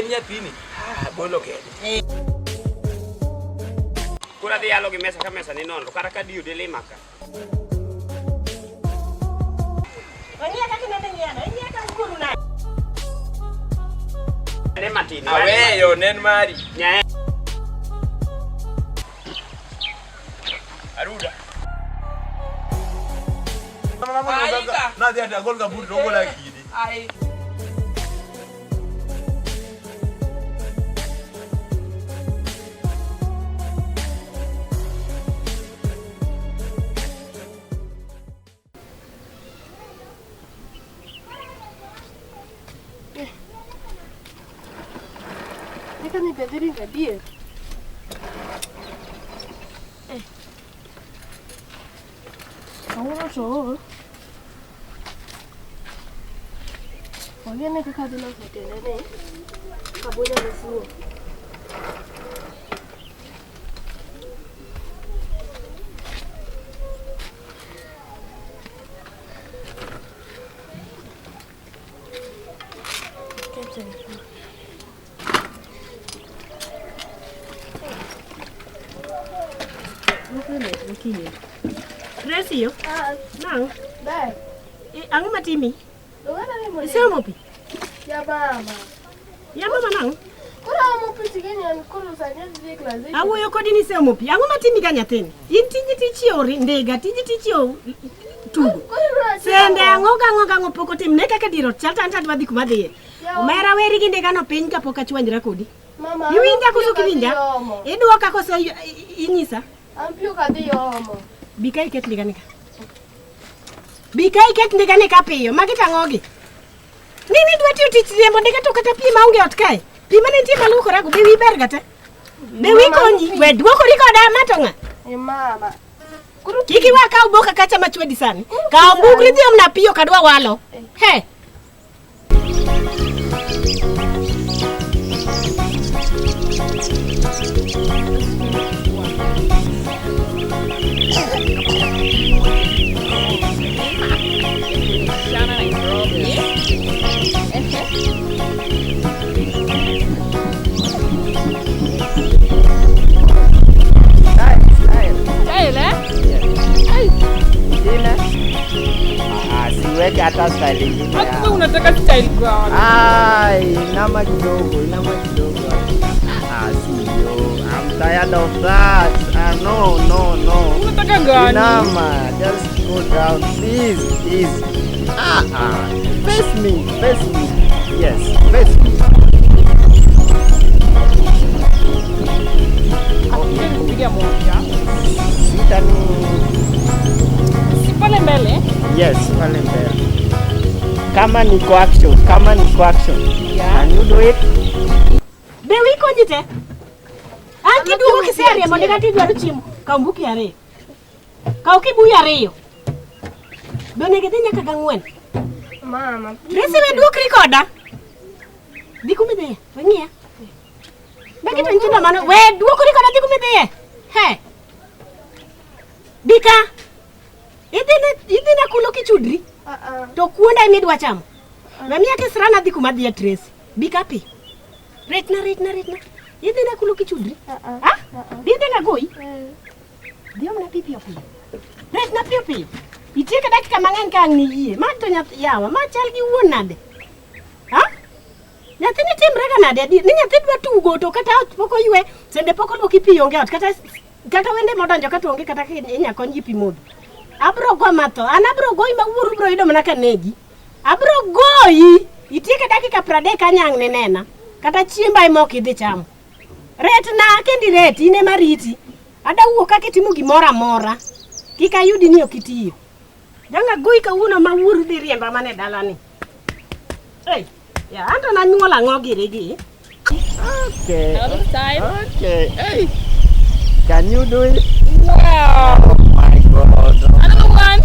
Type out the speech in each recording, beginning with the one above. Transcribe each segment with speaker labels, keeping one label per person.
Speaker 1: en nyathini, ah, bolo kende.
Speaker 2: Koro adhi yalo gi mesa ka mesa ni nono, kata ka diyo dilima ka.
Speaker 3: Wang'iya kaka inende ng'iyano, ing'iya ka wuoru nade?
Speaker 2: Ne matin.
Speaker 1: Aweyo ne en mari.
Speaker 2: Nyae.
Speaker 1: Aruda. Nadhi ati agol kaburi to ogola kidi.
Speaker 4: Ai.
Speaker 5: Eka ni be dhi ringo adier? Eh. Kawuono to ool. Wang'e kaka adhi loso tiende ni kabonyalo fuwo.
Speaker 3: Gracie yo. Nang.
Speaker 5: Ber.
Speaker 3: Ang'o matimi?
Speaker 5: Dogana ni mondo.
Speaker 3: Iseomo pi?
Speaker 5: Ya mama.
Speaker 3: Ya mama nang'o?
Speaker 5: Koro aomo pi tigeni an koro sani adhi dhi e klas eight.
Speaker 3: Awuoyo kodi ni iseomo pi. Ang'o matimi ka nyathini? In tiji tichiewo ndiga, tiji tichiewo tugo.
Speaker 5: Koro idwa
Speaker 3: Sende ang'o gang'o gang'o pok otim. Ne kaka dier ot chal to an to adwa dhi kuma dhiye.
Speaker 5: Yawa.
Speaker 3: Omera weri gi ndigano piny kapok achwanyra kodi.
Speaker 5: Mama.
Speaker 3: Iwinja
Speaker 5: an
Speaker 3: koso
Speaker 5: piyo
Speaker 3: kiwinja?
Speaker 5: kadhi omo.
Speaker 3: Idwoka koso inyisa?
Speaker 5: An piyo kadhi omo.
Speaker 3: Bi ka iket ndigani ka. Bi ka iket ndigani ka piyo. Magi to ang'ogi? Ni ni dwa tiyo tich riembo ndiga to kata pi maonge ot kae. Pi mane nitie maluokorago be wiyi ber ga te? Be wiyi konyi? We duokori koda ma to ng'a?
Speaker 5: Eh mama. Koro
Speaker 3: Kik iwe akaw boka kacha machwedi sani. Kaw buk idhi omna piyo kadwa walo. He.
Speaker 4: Sana Nairobi. Style, eh?
Speaker 6: Ah, siweke hata style ingine.
Speaker 4: Hata unataka style gani?
Speaker 6: Ai, inama kidogo, inama kidogo. Ah, sio. I'm tired of that. Ah, no, no, no.
Speaker 4: Unataka gani?
Speaker 6: Inama, just go down, please, please. Ah, ah. Face me, face me. Yes, face me.
Speaker 4: Akuja nikupigia moja.
Speaker 6: Sita ni
Speaker 4: Si pale mbele?
Speaker 6: yes, pale mbele. Kama niko action, kama niko action.
Speaker 4: Yeah.
Speaker 6: Can you do it?
Speaker 3: Be wiyi konyi te? An kiduogo kiseriembo ndiga tidwaro chiemo. Kaw mbuki ariyo. Kaw kibuyu ariyo. Be onego idhi nyaka gang'wen.
Speaker 5: Mama.
Speaker 3: Tracy we duokri koda. Dhi kuma idhiye, we ng'iya. Magi to nyithindo mano, we duokri koda dhi kuma idhiye. He. Bika. Idhi na kulo kichudri.
Speaker 5: Ah ah.
Speaker 3: To kuonda ema idwa chamo. We miya kisrana dhi kuma adhiye Tracy. Bika pi. Retna, retna, retna. Idhi na kulo kichudri.
Speaker 5: Ah ah.
Speaker 3: Ha? Dhi idhi goyi.
Speaker 5: Eh.
Speaker 3: Dhi omna pi piyo piyo. Retna piyo piyo. Itieko dakika mang'eny ka ang' niyie. Ma to nyathi yawa, ma chal gi wuon nade? Ha? Nyathini timre ga nade adier? Ni nyathi dwa tugo to kata ot pok oywe, sende pok oluoki pi onge ot, kata kata wende modonjo kata onge kata inya kony gi pi modho. Abro go matho, an abro goyi ma wuoru bro yudo mana ka negi. Abro goyi! Itieko dakika 30 anyang' ne nena. Kata chiemba ema ok idhi chamo. Retna kendi ret, in ema riti. Ada wuok kaka itimo gimoro amora. Kik ayudi ni ok itiyo. Dang' agoyi kawuono ma wuoru dhi riemba mana e dalani. Ei, ya anto nanyuol ang'o giri gi?
Speaker 6: Okay.
Speaker 4: Another style.
Speaker 6: Okay. Hey. Can you do it?
Speaker 4: Wow.
Speaker 6: Oh my God.
Speaker 4: Another one.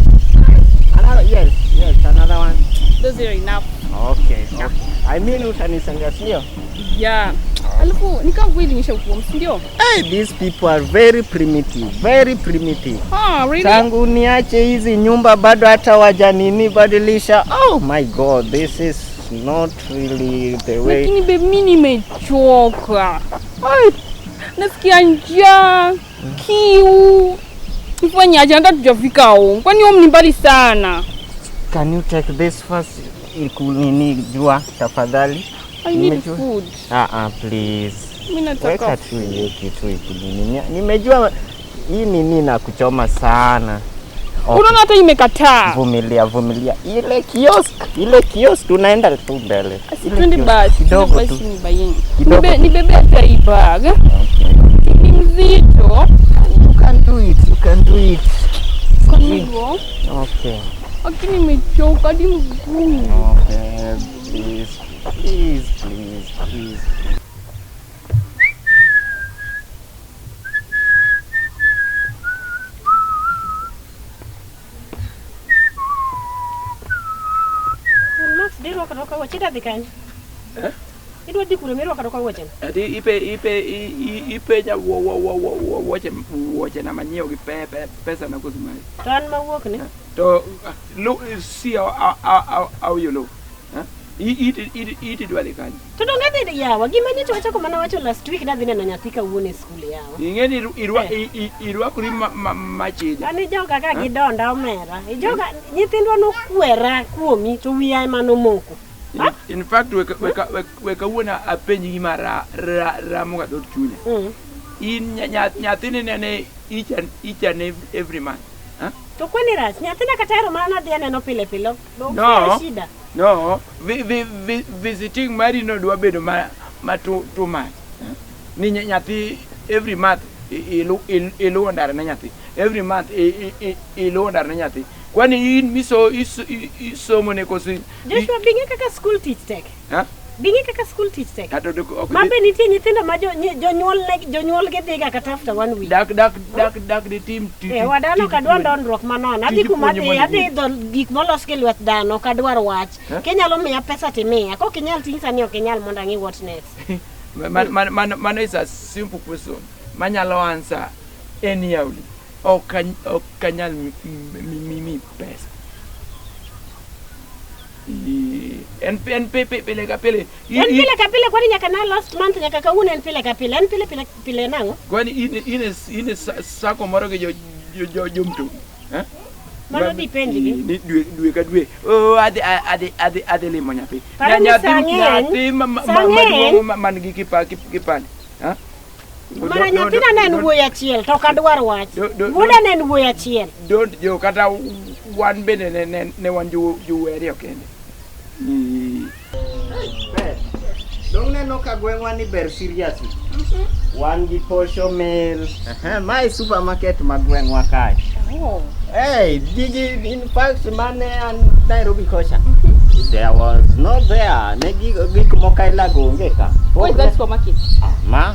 Speaker 6: Another, yes, yes, another one.
Speaker 4: Those are enough.
Speaker 6: Okay, okay. I mean utanisaidia sio?
Speaker 4: Yeah. Alafu ni kama vile nishakuwa, si ndio?
Speaker 6: Hey, these people are very primitive, very primitive.
Speaker 4: Ah, really?
Speaker 6: Tangu niache hizi nyumba bado hata wajanini badilisha. Oh my God, this is It's not really the way.
Speaker 4: Lakini babe, mi nimechoka. Ai, nasikia njaa, kiu. Nifanye aje? Hata tujafika home. Kwani home ni mbali sana.
Speaker 6: Can you take this first? Ikunini jua tafadhali.
Speaker 4: I need
Speaker 6: Nimejua.
Speaker 4: food.
Speaker 6: Ah, ah, please.
Speaker 4: Mi nataka
Speaker 6: Weka tu hiyo kitu ikunini. Nimejua hii nini na kuchoma sana. Okay.
Speaker 4: Unaona hata imekataa.
Speaker 6: Vumilia, vumilia. Ile kiosk, ile kiosk tunaenda tu mbele. Ile
Speaker 4: Twende
Speaker 6: kiosk,
Speaker 4: basi,
Speaker 6: kidogo
Speaker 4: twende
Speaker 6: tu.
Speaker 4: basi nibayeni.
Speaker 6: Kidogo
Speaker 4: Nibe,
Speaker 6: tu.
Speaker 4: nibebe hata hii bag.
Speaker 6: Okay.
Speaker 4: Ni mzito.
Speaker 6: You can do it, you can do it.
Speaker 4: Kwa hivyo,
Speaker 6: Okay.
Speaker 4: lakini nimechoka hadi mguu.
Speaker 6: Okay, please, please, please, please.
Speaker 3: Max dirwako roka wuoche idwa dhi kanye? Idwa dhi kure mirwako roka wuoche no?
Speaker 1: Ati ipe ipe ipenja wuoche wuoche na manyiewo gi pesa na koso mari.
Speaker 3: To an mawuok ne.
Speaker 1: To look see how you look. Huh? It idwa dhi kanye.
Speaker 3: To donge adhi yawa gima nyocha wachako mana wacho last week nadhi neno nyathi kawuono e skul yawa.
Speaker 1: Ing'e ni irwakori machija.
Speaker 3: An ijoga ka gidonda omera. Ijoga nyithindwa nokwera kuomi to wiya ema nomoko.
Speaker 1: In fact we kawuono apenji gima ramo ga dhood chunya. In nyathini nene each and every month. Huh?
Speaker 3: To kwani rach nyathina kata hero mana nadhi aneno pile pile. Ok
Speaker 1: No.
Speaker 3: shida.
Speaker 1: No, visiting mari no dwa bedo ma too much. Ni nyathi every month iluwo ndara ne nyathi. Every month iluwo ndara ne nyathi. Kwani in miso isomo ne koso
Speaker 3: Joshua bing'e kaka school tich tek.
Speaker 1: Ha?
Speaker 3: Bing'e kaka school tich tek.
Speaker 1: Ato ok
Speaker 3: Ma be nitie nyithindo ma jonyuol gi dhiga kata after one week.
Speaker 1: dak dak dak dak di tim tich.
Speaker 3: Eh, wadano ok adwa dondruok manono. Adhi
Speaker 1: tij
Speaker 3: kuma
Speaker 1: puonjo
Speaker 3: adhi,
Speaker 1: mondo
Speaker 3: adhi idho gik molos gi lwet dhano, ok adwar wach.
Speaker 1: Eh?
Speaker 3: Kinyalo miya pesa timiya, kok inyal ting'isa ni ok inyal mondo ang'i what next.
Speaker 1: Mano is a simple question manyalo answer anyhow. Ok anyal mimi pesa. En pile ka pile.
Speaker 3: En pile ka pile kwani nyaka na last month nyaka kawuono en pile ka pile. En pile pile pile nang'o?
Speaker 1: Kwani in sako moro gi jo mtokni. Eh?
Speaker 3: Mano depend gi.
Speaker 1: Ni dwe ka dwe. Oh, adhi limo nyathi.
Speaker 3: Paro ni saa ng'eny,
Speaker 1: Nyathi
Speaker 3: saa ng'eny.
Speaker 1: maduong' man gi kipande. Ha?
Speaker 3: Mana nyathina ne en wuoyi achiel to ok adwar wach. Wuoda ne en wuoyi achiel.
Speaker 1: Don't jo kata wan bende ne wan jowuoyi ariyo kende.
Speaker 6: Dong neno ka gweng'wa ni ber seriously. Wan gi posho mill. Mae supermarket ma gweng'wa kae.
Speaker 4: Oh.
Speaker 6: Hey, gigi in fact mane an Nairobi kocha. There was no there. Ne gik moko aila go onge ka.
Speaker 4: Where is that supermarket?
Speaker 6: Ah, ma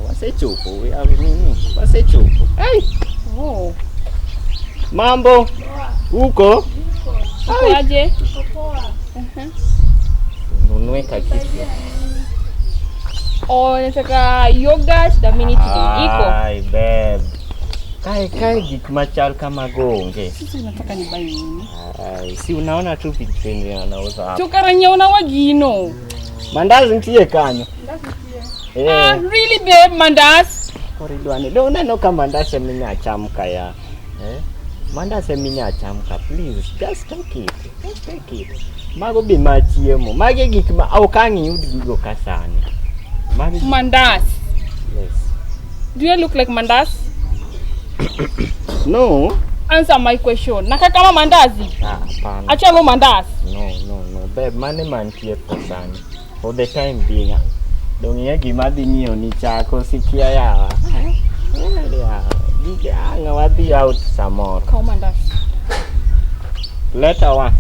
Speaker 6: wasechopo. We have nini? Wasechopo. Hey.
Speaker 4: Oh.
Speaker 6: Mambo. Uko?
Speaker 4: Uko aje?
Speaker 6: Nunue ka kitu.
Speaker 4: Oh, nataka yogurt na mini tea. Iko.
Speaker 6: Ai, babe. Kae gik machal kamago onge.
Speaker 4: Sisi unataka ni buy nini?
Speaker 6: Ai, si unaona tu vitu vyenye wanauza hapa.
Speaker 4: Tukaranya wagino.
Speaker 6: Mandazi ntie kanyo.
Speaker 4: Eh. Ah, really babe, mandas.
Speaker 6: Koridwane. Do uneno ka mandas eminya chamka ya. Eh? Mandas eminya chamka, please. Just take it. Just take it. Mago bi ma chiemo. Magi gik ma ok ang' iyud gigo ka sani. Magi
Speaker 4: Mandas.
Speaker 6: Yes.
Speaker 4: Do you look like mandas?
Speaker 6: No.
Speaker 4: Answer my question. Naka kama mandazi?
Speaker 6: Ah, hapana.
Speaker 4: Achalo mandas.
Speaker 6: No. Babe, mane mantie sani. For the time being. Dong ing'e gima adhi nyiewo ni chako sikia yawa. Gige ang' wadhi out samoro.
Speaker 4: Kaw mandas.
Speaker 6: Leta wa.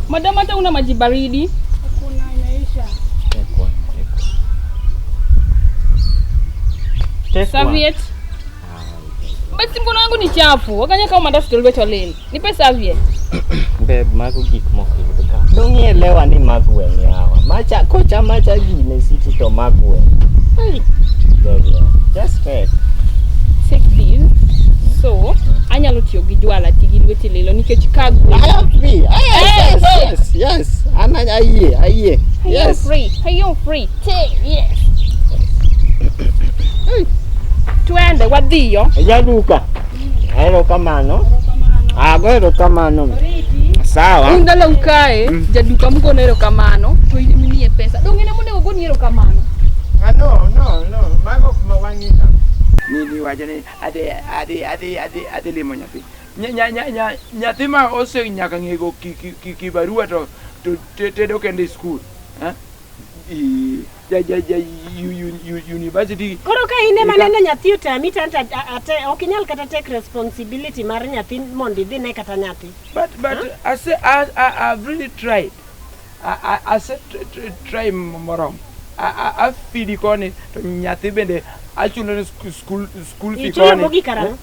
Speaker 4: Madam, hata una maji baridi?
Speaker 5: Hakuna, imeisha.
Speaker 6: Take one. Take one.
Speaker 4: Serviette. Basi mkono wangu ni chafu. Wakanya kama mandazi tulivyo leni. Nipe serviette.
Speaker 6: Babe, mago gik moko yudo ka. Dong ielewa ni mag gweng' yawa. Macha kocha macha gine city to mag gweng'. Hey. Babe, yeah. Just take.
Speaker 4: Take this. So, tiyo gi jwala ti gi lweti lilo nikech ka
Speaker 6: I am free. Yes, yes, yes, yes. An ayie, ayie. Yes.
Speaker 4: Free, hayo free. Te, yes. Twende wadhiyo.
Speaker 6: Jaduka. Erokamano. Ago erokamano. Sawa.
Speaker 4: Un dalau kae, jaduka mugone erokamano to in imiye pesa. Dong' en ema onego ogoni erokamano.
Speaker 1: Ah, no, no, no. Mago ma wang'ina. Ni ni wacho ni adhi adhi adhi adhi adhi limo nyathi. Nya nya nya nya nyathi ma ose nyaka ng'ego ki ki ki kibarua to to tedo kende e skul. Eh? I ja ja ja university.
Speaker 3: Koro ka in ema neno nyathi otami to ate ok inyal kata take responsibility mar nyathi mondo idhi ne kata nyathi.
Speaker 1: But huh? I say I've really tried. I say try moromo. Afidi koni to nyathi bende achulo ne school school fee
Speaker 3: koni. Ichulo mogik karang'o?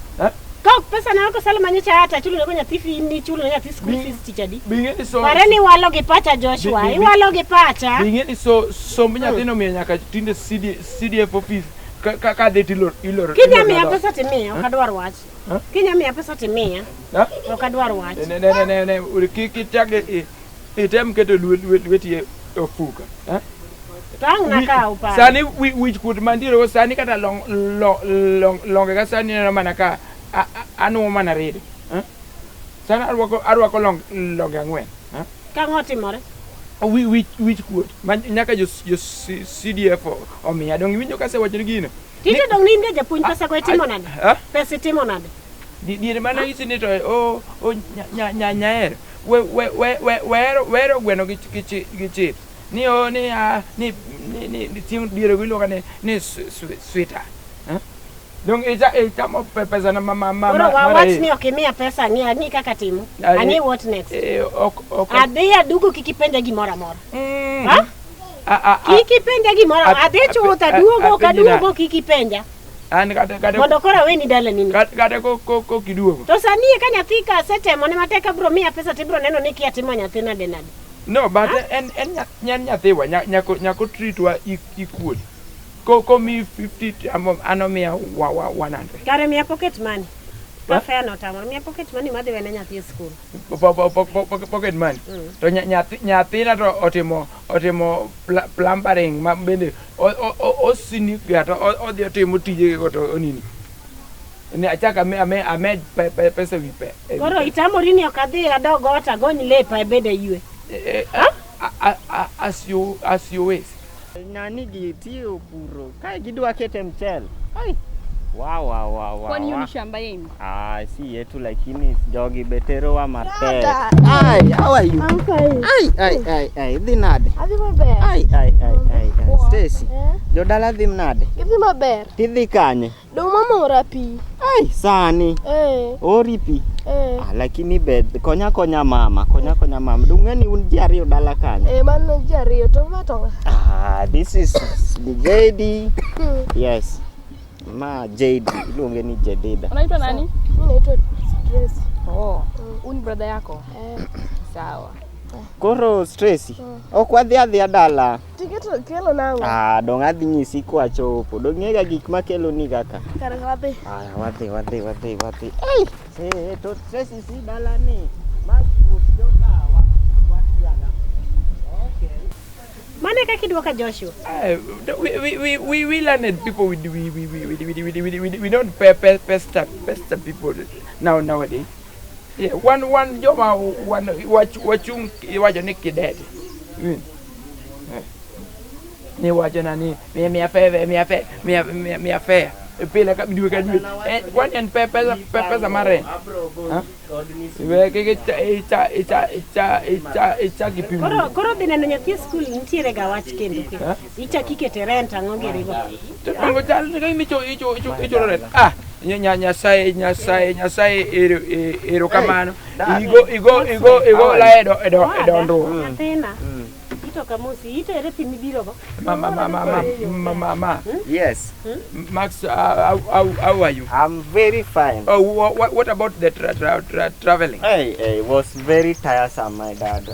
Speaker 3: Ka ok pesa na ok osal manyocha ata achulo nego nyathi fee ni ichulo ne nyathi school fees tich adi?
Speaker 1: Bing'e ni so
Speaker 3: Pare ni iwalo gi pacha Joshua, iwalo gi pacha.
Speaker 1: Bing'e ni so somb nyathino miyo nyaka tinde CDF office ka ka dhi tilor ilor.
Speaker 3: Kinya miya pesa timiya, ok adwar wach. Kinya miya pesa timiya, ok adwar wach.
Speaker 1: Ne ne ne ne kik ichak item keto lweti e ofuka.
Speaker 3: To ang' nakaw pare.
Speaker 1: Sani wich kuot mantiere go sani kata long long longe ka sani neno mana ka anuo mana rido. Sani arwako arwako long longe ang'wen.
Speaker 3: Kang'o otimore?
Speaker 1: Wich wich kuot ma nyaka jo jo CDF omiya dong iwinjo kasewacho ni gino.
Speaker 3: Tinde dong' ni in ga japuonj pesa go itimo nade? Pesa itimo nade?
Speaker 1: Diere mana nyisi ni to o o nya nyaer we we we wero wero gweno gi gi gi chips. Ni o ni a ni ni ni chieng' diere go iluonga ni ni sweetheart. Dong icha ichamo pesa na ma ma ma.
Speaker 3: Koro wawach ni ok imiya pesa ang'i ang'i kaka timo. Ang'i what next.
Speaker 1: Ok ok.
Speaker 3: Adhi adugo kik ipenja gimoro amora. Ha? Kik ipenja gimoro adhi chuth aduogo ok aduogo kik ipenja.
Speaker 1: An kata kata
Speaker 3: mondo koro aweni dalani ni.
Speaker 1: Kata ko ko ko kiduogo.
Speaker 3: To sani ka nyathi ka asetemo ne matek abro miya pesa tibro neno ni kia timo nyathi nade nade.
Speaker 1: No, but en en en nyathiwa nyako nyako treat wa equally. Ko ko mi 50 an omiya 100.
Speaker 3: Kare miya pocket money. Ka fair no tamoro miya pocket money madhi wene nyathi e school.
Speaker 1: Pocket money. To nyathi nyathina to otimo otimo plumbering ma bende osini ga to odhi otimo tije go to onini. Ni achak ame amed pesa wi pe.
Speaker 3: Koro itamori ni ok adhi adog ot agony lepa ebed ayue.
Speaker 1: As you as you wish.
Speaker 6: Nani gi tiyo puro kae gidwa kete mchele. Ai. Wa wa wa wa.
Speaker 4: Kwani hiyo ni shamba yenu?
Speaker 6: Ah, si yetu lakini jogi betero wa matek. Ai, how are you?
Speaker 5: I'm fine.
Speaker 6: Ai, ai, ai, ai, idhi nade?
Speaker 5: Adhi maber.
Speaker 6: Ai, ai, ai, ai, ai. Stacy. Jodala dhi nade?
Speaker 5: Gidhi maber.
Speaker 6: Tidhi kanye?
Speaker 5: Dong mama ora pi.
Speaker 6: Ai, sani.
Speaker 5: Eh.
Speaker 6: Ori pi.
Speaker 5: Eh.
Speaker 6: Ah, lakini bed konya konya mama, konya konya mama. Dung'e ni un ji ariyo dala kanyo.
Speaker 5: Eh, mano ji ariyo to ma to.
Speaker 6: Ah, this is JD. Yes. Ma JD, iluonge ni Jedida.
Speaker 4: Unaitwa nani?
Speaker 5: Mimi naitwa Tracy.
Speaker 4: Oh, huyu ni brother yako?
Speaker 5: Eh.
Speaker 4: Sawa.
Speaker 6: Koro Tracy, ok wadhi adhiya dala.
Speaker 5: Tiketo kelo nang'o?
Speaker 6: Ah, dong adhi nyisi kwachopo. Dong ng'ega gik makelo ni kaka.
Speaker 5: Kare wadhi.
Speaker 6: Aya, wadhi, wadhi, wadhi, wadhi. Ai, eh, to Tracy si dala ni. Ma wuok jokawa. Watiaga. Okay.
Speaker 3: Mane kaka idwoka Joshua?
Speaker 1: We learned people we don't pester people now nowadays. Yeah, one joma one wachung iwacho ni kidete. Ni wacho na ni mia fedha mia fe mia mia fe pile ka dwe ka dwe. Kwani en pesa pesa mare. We ke icha icha icha icha icha kipimo.
Speaker 3: Koro koro dhi neno nyathi e skul nitiere ga wach kendo. Icha kikete rent ang'o girigo.
Speaker 1: To dongo chal ni ka imicho icho icho icho rent. Ah, Nyasaye Nyasaye Nyasaye ero ero kamano. Igo igo igo igo la edo edo edo.
Speaker 3: Nyathina. Ito kamosi, ito ere pi mibiro go.
Speaker 1: Mama mama mama mama.
Speaker 6: Yes.
Speaker 1: Max, how are you?
Speaker 6: I'm very fine.
Speaker 1: Oh, what about the traveling?
Speaker 6: Hey, it was very tiresome, my dad.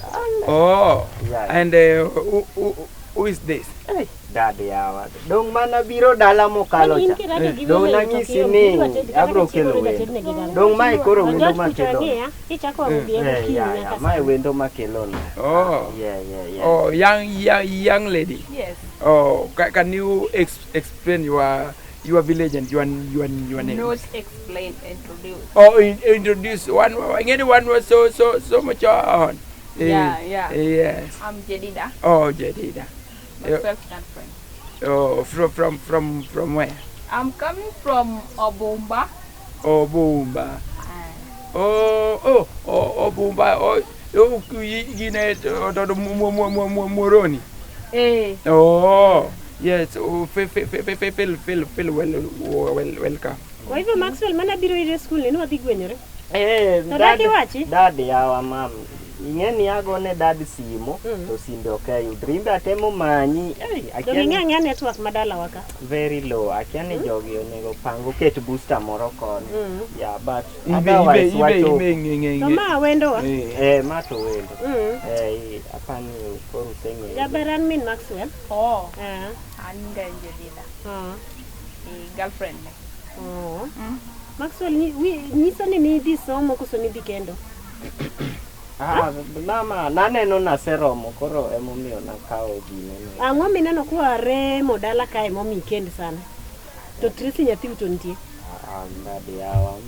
Speaker 1: Oh,
Speaker 6: Yeah.
Speaker 1: And who is this?
Speaker 6: Hey, Dad yawa. Dong mana biro dala mokalo
Speaker 3: In
Speaker 6: cha.
Speaker 3: kirado gi
Speaker 6: Dong
Speaker 3: welo to
Speaker 6: nang'isi
Speaker 3: ok iom,
Speaker 6: ni
Speaker 3: idwa ted kata
Speaker 6: abro
Speaker 3: ka chiemo
Speaker 6: kelo
Speaker 3: idwa
Speaker 6: wendo.
Speaker 3: tednegi dala.
Speaker 6: Dong mae koro
Speaker 3: To
Speaker 6: wendo
Speaker 3: George kucho
Speaker 6: makelo.
Speaker 3: ang'iya, ichako wang'o
Speaker 6: Eh,
Speaker 3: diego kiny
Speaker 6: ya,
Speaker 3: nyaka
Speaker 6: ya, mae
Speaker 3: sani.
Speaker 6: wendo makelo no.
Speaker 1: Oh.
Speaker 6: Yeah, yeah, yeah.
Speaker 1: Oh, young lady.
Speaker 4: Yes.
Speaker 1: Oh, can you explain your village and your name?
Speaker 4: Not explain, introduce.
Speaker 1: Oh, introduce one. Anyone was so much on.
Speaker 4: Yeah, yeah.
Speaker 1: Yes.
Speaker 4: I'm Jedida,
Speaker 1: Oh, Jedida. Yeah.
Speaker 4: myself girlfriend.
Speaker 1: Oh, from where?
Speaker 4: I'm coming from Obumba.
Speaker 1: Oh, Bumba. Oh, Bumba. Oh, gine to Moroni.
Speaker 4: Eh,
Speaker 1: Oh, yes. Oh, feel feel feel feel well welcome.
Speaker 3: Kwa hivyo Maxwell mana biro ire skul ni wadhi gwenyore.
Speaker 6: Eh,
Speaker 3: To
Speaker 6: dad,
Speaker 3: dadi wachi?
Speaker 6: dad yawa mam. Ing'e ni agone dad simo to simbe ok ayud. Imbe atemo manyi. Ei, akia
Speaker 3: Donge
Speaker 6: ni
Speaker 3: ing'e ang'eya network ma dalawa ka.
Speaker 6: very low. Akia ni jogi onego pang oket booster moro koni. Yeah, but
Speaker 1: Ibe ibe
Speaker 6: otherwise
Speaker 1: ibe
Speaker 6: wachopo.
Speaker 1: ibe nge
Speaker 3: To
Speaker 1: nge.
Speaker 3: ma wendowa.
Speaker 1: Eh.
Speaker 6: Eh, ma to wendo.
Speaker 3: Mm.
Speaker 6: Eh, apani koro useng'eyo.
Speaker 3: Jaber an min Maxwell.
Speaker 4: oh,
Speaker 3: Ah.
Speaker 4: an ga Jedida.
Speaker 3: Ah.
Speaker 4: Eh, girlfriend. ne.
Speaker 3: Oh. Maxwell nyiso ni nidhi somo koso nidhi kendo?
Speaker 6: Ah, mama, naneno naseromo koro emomiyo nakawo gine no.
Speaker 3: Ang'o mineno kwa remo dala kae momiyi kend sana? To Tracy nyathiu to nitie.
Speaker 6: Ah, dad yawa.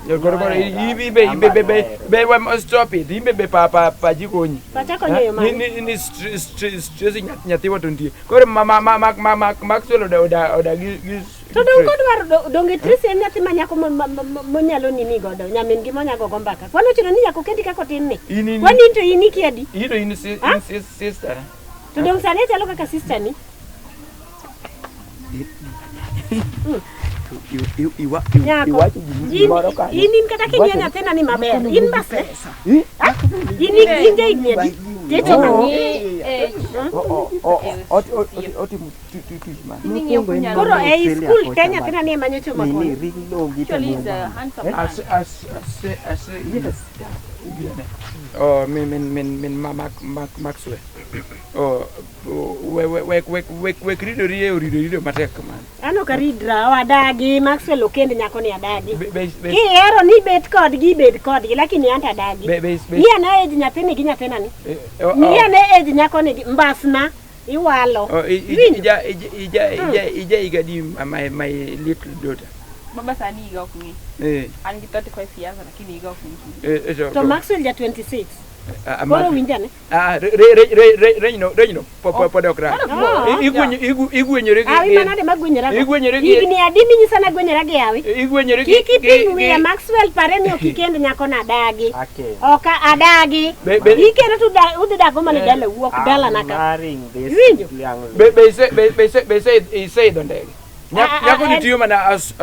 Speaker 1: Yo koro koro ibe ibe ibe be be we stop it. Ibe be pa pa pa jikonyi.
Speaker 3: Pacha konyo yo
Speaker 1: Ni
Speaker 3: mane?
Speaker 1: ni ni stress nyathiwa to nitie. Koro ma ma ma ma ma Maxwell oda gi
Speaker 3: To dong kodwaro donge Tracy en nyathi ma nyako monyalo nini godo, nyamin gi monyago go mbaka. Kwani ochuno ni nyaka okendi kaka otin ni?
Speaker 1: In in
Speaker 3: Kwani in to in ikia di?
Speaker 1: in to in sister.
Speaker 3: To dong sani achalo kaka sister ni? Nyako. In in kata king'iyo nyathina ni maber. In bas. In in ja higni adi? Tito.
Speaker 4: Eh,
Speaker 1: Otimo tich man.
Speaker 4: ing'iyo kunyalo.
Speaker 3: Koro ei skul te nyathina ni ema nyocha omako.
Speaker 6: Nini, ring logi to
Speaker 4: Actually, is a handsome man.
Speaker 1: As as as as yes. Oh, min ma Maxwell. Oh, we we we we we we ridori e orido matek man.
Speaker 3: An ok aridra, adagi, Maxwell okend nyako ni adagi.
Speaker 1: Be be be
Speaker 3: Kihero ni bet kodgi, bed kodgi, lakini anto adagi.
Speaker 1: be be
Speaker 3: Ng'i ane age nyathini gi nyathinani. Ng'i ane age nyakoni gi mbasna, iwalo.
Speaker 1: Oh,
Speaker 3: Iwinjo?
Speaker 1: ija ija ija ija ija di my little daughter.
Speaker 4: Baba sani higa ok ng'i.
Speaker 1: Eh,
Speaker 4: An gi 35 years lakini higa ok ng'i.
Speaker 1: eh,
Speaker 3: To Maxwell ja 26. Koro winjane.
Speaker 1: Ah, re re re re reino reino po po pod ok rach.
Speaker 3: Oh.
Speaker 1: Igwenyori gi
Speaker 3: Awi manade magwenyora go?
Speaker 1: Igwenyori gi
Speaker 3: Higni adi minyisa nagwenyora gi awi?
Speaker 1: igwenyori gi
Speaker 3: Kik ipim wiya Maxwell pare ni ok ikend nyako na adagi.
Speaker 6: Ake.
Speaker 3: Ok adagi.
Speaker 1: Be- be-
Speaker 3: Ikendo to udhi dak go mana e dalau, ok dalana
Speaker 6: I'm
Speaker 3: ka.
Speaker 6: marrying this
Speaker 3: Iwinjo?
Speaker 6: young lady.
Speaker 1: Be be se be be se be se iseidho ndege.
Speaker 3: Ah, ah,
Speaker 1: Nyako ni
Speaker 3: ah,
Speaker 1: tiyo mana as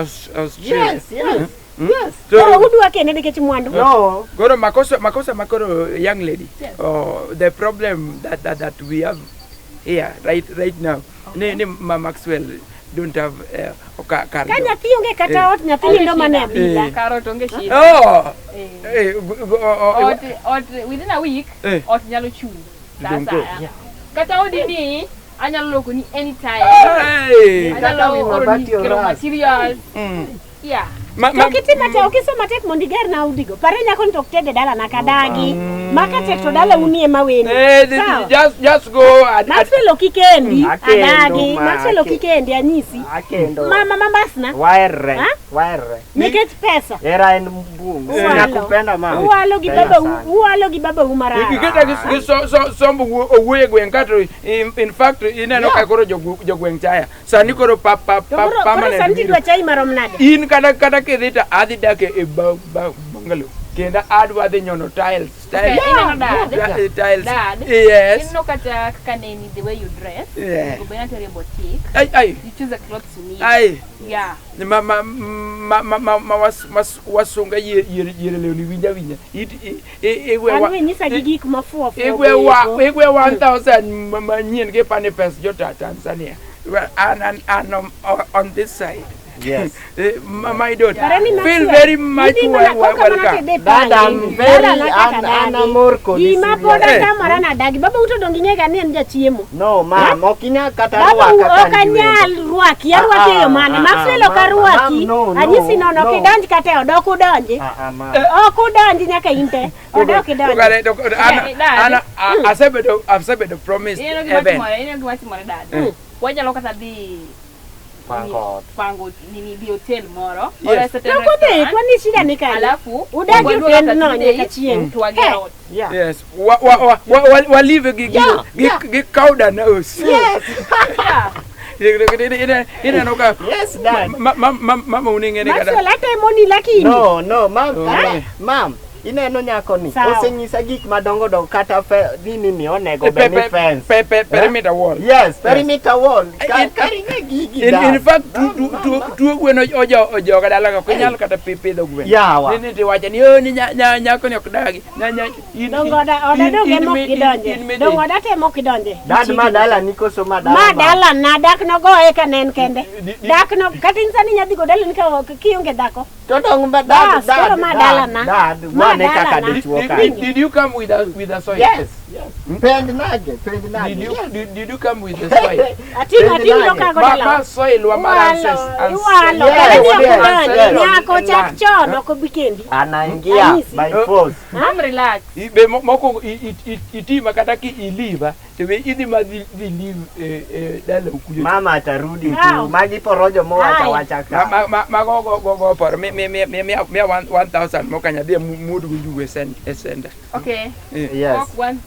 Speaker 6: Yes, yes. Yes.
Speaker 3: Koro udwa kende nikech mwandu.
Speaker 6: No.
Speaker 1: Koro makosa makoro young lady.
Speaker 4: Yes.
Speaker 1: Oh, the problem that we have here right now. Ne ne ma Maxwell don't have kar.
Speaker 3: Ka nyathi onge kata ot, nyathi nindo mana e abila.
Speaker 1: Eh.
Speaker 4: Karot onge shida.
Speaker 1: Oh.
Speaker 4: Eh.
Speaker 1: Eh, oh,
Speaker 4: Ot, within a week,
Speaker 1: Eh.
Speaker 4: ot nyalo chung. Sa
Speaker 1: Dong koro.
Speaker 4: asaya. Kata odi ni, anyalo loko ni anytime.
Speaker 1: Hey.
Speaker 4: Anyalo
Speaker 6: Kata
Speaker 4: oro ni
Speaker 6: mabati
Speaker 4: kelo
Speaker 6: oras.
Speaker 4: materials.
Speaker 1: Mm.
Speaker 4: Yeah.
Speaker 1: Ma,
Speaker 3: To
Speaker 1: ma,
Speaker 3: ok itim matek, ok isom matek mondo igerna udigo. Pare nyako ni to ok ted e dalana ka dagi. Maka tek to dalau ni ema wendo.
Speaker 1: eh,
Speaker 3: Sawa?
Speaker 1: just go and
Speaker 3: Maxwell ok ikendi,
Speaker 6: Akendo,
Speaker 3: adagi.
Speaker 6: ma,
Speaker 3: Maxwell ok ikendi, anyisi.
Speaker 6: Akendo.
Speaker 3: Mama mambasna,
Speaker 6: Waerre.
Speaker 3: Ha?
Speaker 6: Waerre.
Speaker 3: nikech pesa.
Speaker 6: Era en mbungu.
Speaker 3: Uwalo.
Speaker 6: Nakupenda mama.
Speaker 3: Uwalo gi
Speaker 6: Tena
Speaker 3: babau,
Speaker 6: sana.
Speaker 3: uwalo gi babau marach.
Speaker 1: Iketa gi sombo owuoyo e gweng' kato in fact ineno ka koro jogweng' chaya sani koro pa pa
Speaker 3: To
Speaker 1: pa
Speaker 3: koro koro
Speaker 1: permanent
Speaker 3: sani
Speaker 1: biro.
Speaker 3: tidwa chai marom nade?
Speaker 1: In kata kidhi to adhi dak e bungalow kendo adwa dhi nyono tiles
Speaker 4: Okay,
Speaker 1: tiles
Speaker 4: ineno dad.
Speaker 1: Tiles
Speaker 4: Dad.
Speaker 1: yes
Speaker 4: Ineno kata kaka neni the way you dress.
Speaker 1: Yeah.
Speaker 4: Onego bed ni ateri e boutique.
Speaker 1: Ai ai
Speaker 4: You choose the clothes you need.
Speaker 1: ai
Speaker 4: Yeah.
Speaker 1: ma ma ma ma ma ma was was wasunga yier yier lewni winja winja it igwe
Speaker 3: An we nyisa gi gik mafuo fuo.
Speaker 1: igwe wa igwe 1000 manyien gi pani pes jo Tanzania. Well, and on this side.
Speaker 6: Yes.
Speaker 1: My daughter,
Speaker 3: Pare ni
Speaker 1: feel
Speaker 3: Maxwell,
Speaker 1: very much
Speaker 3: idhi mana koka mana
Speaker 1: welcome.
Speaker 3: kidhi
Speaker 6: Dad,
Speaker 3: pangi.
Speaker 6: I'm very-
Speaker 3: Dalana kaka
Speaker 6: an
Speaker 3: dagi.
Speaker 6: amor kodi
Speaker 3: Gima pod
Speaker 1: Eh.
Speaker 3: atamora nadagi. Baba uto donge ing'ega ni en jachiemo.
Speaker 6: No, mam, ok inyal kata
Speaker 3: Baba
Speaker 6: rwaka
Speaker 3: ok
Speaker 6: ka an gi
Speaker 3: anyal
Speaker 6: wendo.
Speaker 3: rwaki, arwaki e yo
Speaker 6: Ah,
Speaker 3: mane?
Speaker 6: ah,
Speaker 3: Maxwell
Speaker 6: ah,
Speaker 3: ok
Speaker 6: mam,
Speaker 3: arwaki.
Speaker 6: mam, no, no,
Speaker 3: Anyisi nono, ok
Speaker 6: no.
Speaker 3: idonj kata e oda, ok udonji.
Speaker 6: Ah, ah, mam.
Speaker 3: Ok udonji nyaka in te. Oda ok idonji.
Speaker 1: Kare, to- ana-
Speaker 4: Eh, dad.
Speaker 1: ana- asebedo promised
Speaker 4: Ineno gima
Speaker 1: heaven.
Speaker 4: timore, ineno gima timore dad. Wanyalo kata dhi
Speaker 6: Pango ot.
Speaker 4: pango nini dhi hotel moro.
Speaker 1: Yes.
Speaker 4: Or a certain
Speaker 3: To ok udhi,
Speaker 4: restaurant.
Speaker 3: kwani shida ni kanye?
Speaker 4: Alafu
Speaker 3: Udagi
Speaker 4: waduogo
Speaker 3: otendno
Speaker 4: after 2
Speaker 3: nyaka
Speaker 4: days,
Speaker 3: chieng'.
Speaker 4: to wager
Speaker 3: Eh.
Speaker 4: ot.
Speaker 6: Yeah.
Speaker 1: Yes. Wa live gi
Speaker 6: Yeah, yeah.
Speaker 1: gi kauda nose.
Speaker 6: Yes.
Speaker 1: Ineno ka
Speaker 6: Yes, dad.
Speaker 1: mama uning'ene kata
Speaker 3: Maxwell atemoni lakini.
Speaker 6: No, no, mam,
Speaker 1: Oh.
Speaker 6: kata, mam, ineno nyako ni
Speaker 3: Sawa.
Speaker 6: osenyisa gik madongo dongo kata fe, nini ni onego bed ni fence.
Speaker 1: Perimeter wall.
Speaker 6: Yes, perimeter wall.
Speaker 1: In-
Speaker 6: Kar ing'e gigi
Speaker 1: In,
Speaker 6: dad.
Speaker 1: in fact, tuo gwen ojoga dala ka, ok inyal kata pidho gwen.
Speaker 6: Yawa.
Speaker 1: Ni tiwacho ni "Oh, ni nyako ni ok dagi.
Speaker 3: Donge oda donge mok gidonje. Donge oda te mok gidonje.
Speaker 6: Dad ma dala ni koso ma dala.
Speaker 3: Ma
Speaker 6: mam?
Speaker 3: dala na dak nogoye ka ne en kende.
Speaker 1: Di-
Speaker 3: Dak no kata in sani nyadhi go dalani ka kionge dhako.
Speaker 6: To dong ma
Speaker 3: Bas,
Speaker 6: dad, dad,
Speaker 3: koro ma
Speaker 6: dad,
Speaker 3: dalana.
Speaker 6: dad,
Speaker 3: Ma
Speaker 6: mane kaka
Speaker 3: dalana.
Speaker 6: dichuo
Speaker 1: Did,
Speaker 6: kanyo.
Speaker 1: did you come with a soil?
Speaker 6: Yes, yes. Penj nage, penj nage.
Speaker 1: Did you,
Speaker 6: Yes.
Speaker 1: did you come with a soil?
Speaker 3: Ating'o
Speaker 6: Penj
Speaker 3: ating'o
Speaker 6: nage.
Speaker 3: kago
Speaker 1: Ma,
Speaker 3: dalawa.
Speaker 1: ma soil wa mar
Speaker 3: Iwalo, iwalo.
Speaker 6: Yes,
Speaker 3: Kare ni ok
Speaker 6: yes,
Speaker 3: udonji.
Speaker 6: yes.
Speaker 3: Nyako chak chon ok obi kendi.
Speaker 6: Anaingia
Speaker 3: Anyisi.
Speaker 6: by force.
Speaker 4: Mam relax.
Speaker 1: Be mokwongo itima kata ki iliva to be idhi ma dhi live e dalau kucho.
Speaker 6: Mama atarudi
Speaker 3: Wow.
Speaker 6: tu. Magi porojo mowacha
Speaker 3: Aye.
Speaker 6: wacha ka.
Speaker 1: Mago go poro miya 1000 mokanya dhi muod go njugu e senda.
Speaker 4: Okay.
Speaker 6: Yes.
Speaker 4: Walk one.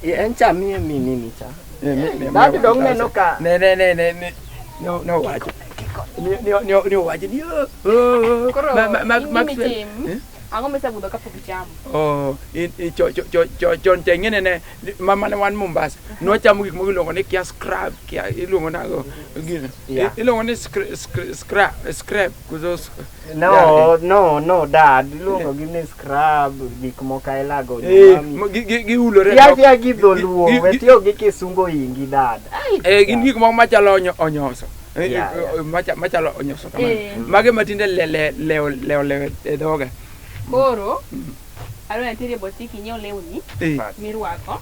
Speaker 6: En cha miye mi nini cha.
Speaker 1: Miya
Speaker 6: Dad dong
Speaker 1: 1000.
Speaker 6: neno ka.
Speaker 1: Ne ne owacho. Ne owacho ni "Oh, oh,
Speaker 4: Koro in gima
Speaker 1: Maxwell."
Speaker 4: itim,
Speaker 1: Eh?
Speaker 4: Ang'o misebudho kapok ichamo?
Speaker 1: Oh, chon cha ing'ene ne mama ne wan Mombasa. Nwachamo gik moko iluongo ni kia scrub, kia iluongo nago gino.
Speaker 6: Yeah.
Speaker 1: Iluongo ni scrub, scrap koso
Speaker 6: No, no, no, dad. Iluongo gi ni scrub, gik moko ailago.
Speaker 1: Eh, giulore.
Speaker 6: Tia tia gi dholuo, we tiyo gi kisungu ingi dad.
Speaker 1: Eh, gin gik moko machalo onyoso.
Speaker 6: Yeah, yeah.
Speaker 1: Machalo onyoso kamano.
Speaker 4: Eh.
Speaker 1: Mage matinde le le leo leo leo e dhoga.
Speaker 4: Koro, adwa ni ateri e boutique inyiew lewni
Speaker 1: Eh.
Speaker 4: mirwako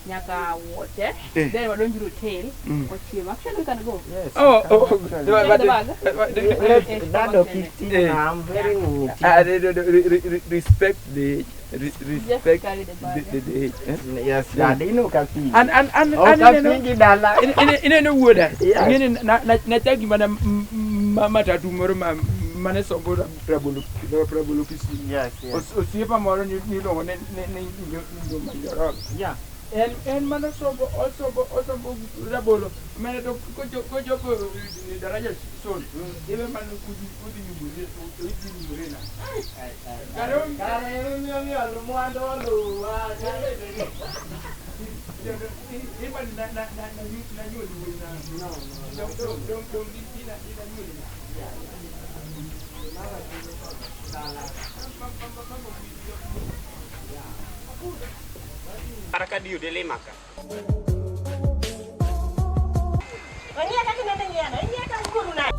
Speaker 4: nyaka wuoche.
Speaker 1: Eh.
Speaker 4: Then wadonj e hotel wachiem. Actually we can go.
Speaker 6: Yes.
Speaker 1: Oh.
Speaker 4: Take the bag.
Speaker 6: Let's, dad ok iting,
Speaker 1: Eh.
Speaker 6: I'm very nini.
Speaker 1: Ah, respect the respect
Speaker 4: carry the bag.
Speaker 1: the age. Eh?
Speaker 6: Yes, dad, ino ka pingi.
Speaker 1: An
Speaker 6: Ok
Speaker 1: ineno
Speaker 6: apingi dala.
Speaker 1: ineno wuoda.
Speaker 6: Yes.
Speaker 1: Ing'eni nachagi mana matatu moro ma mane sombo rabolo rabolo Kisii.
Speaker 6: Yes, yes.
Speaker 1: Osiepa moro niluongo ni Njuma Njoroge.
Speaker 6: Yeah.
Speaker 1: En mana sombo osombo rabolo mana to kochopo e daraja son iwe mana kudhi nyumore to idhi nyumore na.
Speaker 6: Kare emomiyo miolo mwandu oluwa.
Speaker 1: Iwan na nyuol wuoyi na. Dong ina nyuol na.
Speaker 2: Kata ka diyude lima ka.
Speaker 3: Ong'iya kaka inende ng'iyano, ing'iya ka wuoru nade?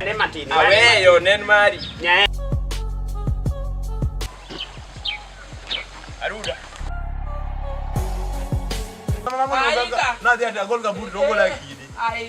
Speaker 2: Ne matin.
Speaker 1: Aweyo nen mari.
Speaker 2: Nyae.
Speaker 1: Aruda.
Speaker 7: Nadhi ati agol gambut to ogola kidi.
Speaker 4: Ai.